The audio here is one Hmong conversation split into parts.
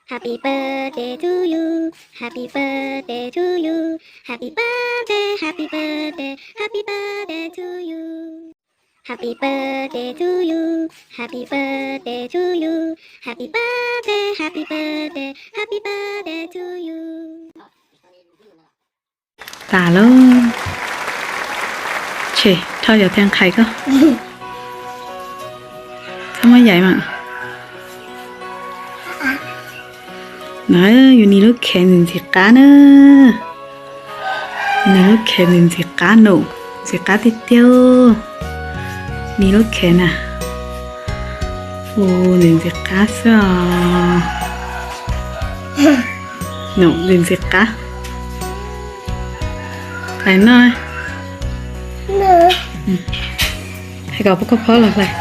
Happy birthday to you, happy birthday to you, happy birthday, happy birthday, happy birthday to you. Happy birthday to you, happy birthday to you, happy birthday, happy birthday, happy birthday to you. Tas lawm. Tshem, rho cov tes nqhais koj. Koj muab yaim mas. No, yus nis lub khev ntxim ntxim qab na. Nis lub khev ntxim ntxim qab no, ntxim qab tiag tiag. Nis lub khev na. Ua ntxim ntxim qab xwb os. No, ntxim ntxim qab. Hlais noj. Hais kom koj phob los hlais.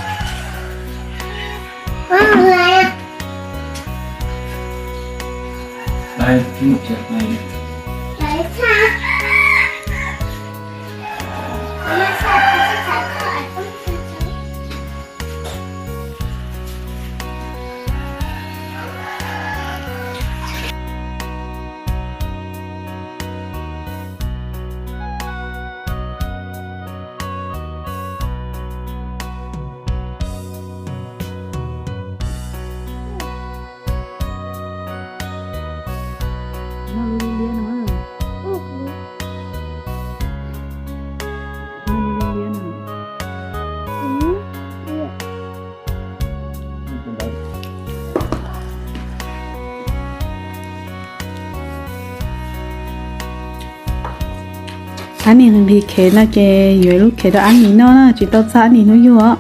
Ab nis nqhis khev no ces yuav ib lub khev rau ab nis noj na, tsis tau txog ab nis hnub yug os.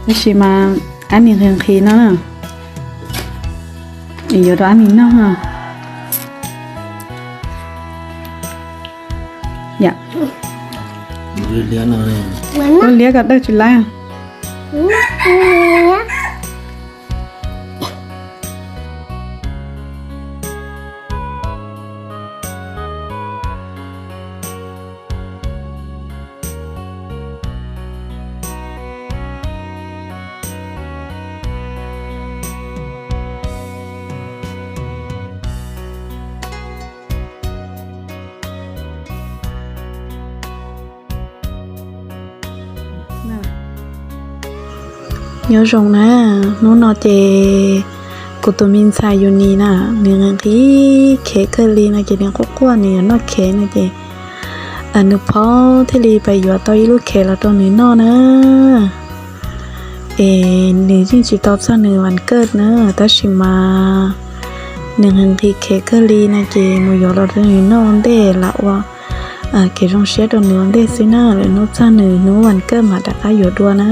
Tab sis mas ab nis nqhis nqhis no na, yuav rau ab nis noj. Ua liab kom dawj tsis laib. Nyob zoo na, hnub no ces kuv tus me ntxhais yus nis na, nws nqhis khev kawg li no ces nws quaj quaj nws yuav noj khev no ces nws phob thiaj li pais yuav tau ib lub khev los rau nws noj na. Es nws yeej tsis tau txog nws vas kawj na, tab sis mas nws nqhis khev kawg li no ces mus yuav los rau nws noj ua ntej lam ua kev zoo siab rau nws ua ntej xwb na, lwm hnub txog nws hnub vas kawj mas rov qab yuav dua na.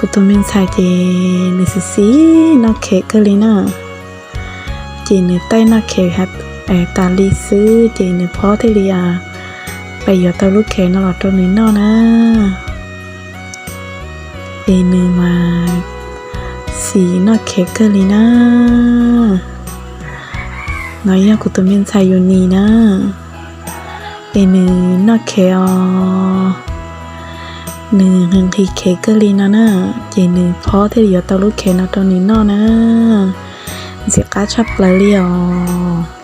Kuv tus me ntxhais ces nws xis xis noj khev kawg li na. Ces nws taij noj khev tas li xwb ces nws phob thiaj li pais yuav tau lub khev no los rau nws noj na. Es nws mas xis noj khev kawg li na. No yog kuv tus me ntxhais yus nis na. Es nws noj khev os, nws nqhis khev kawg li no na. Ces nws phob thiaj li yuav tau lub khev no rau nws noj na. Ntxim qab tshaj plaws li os.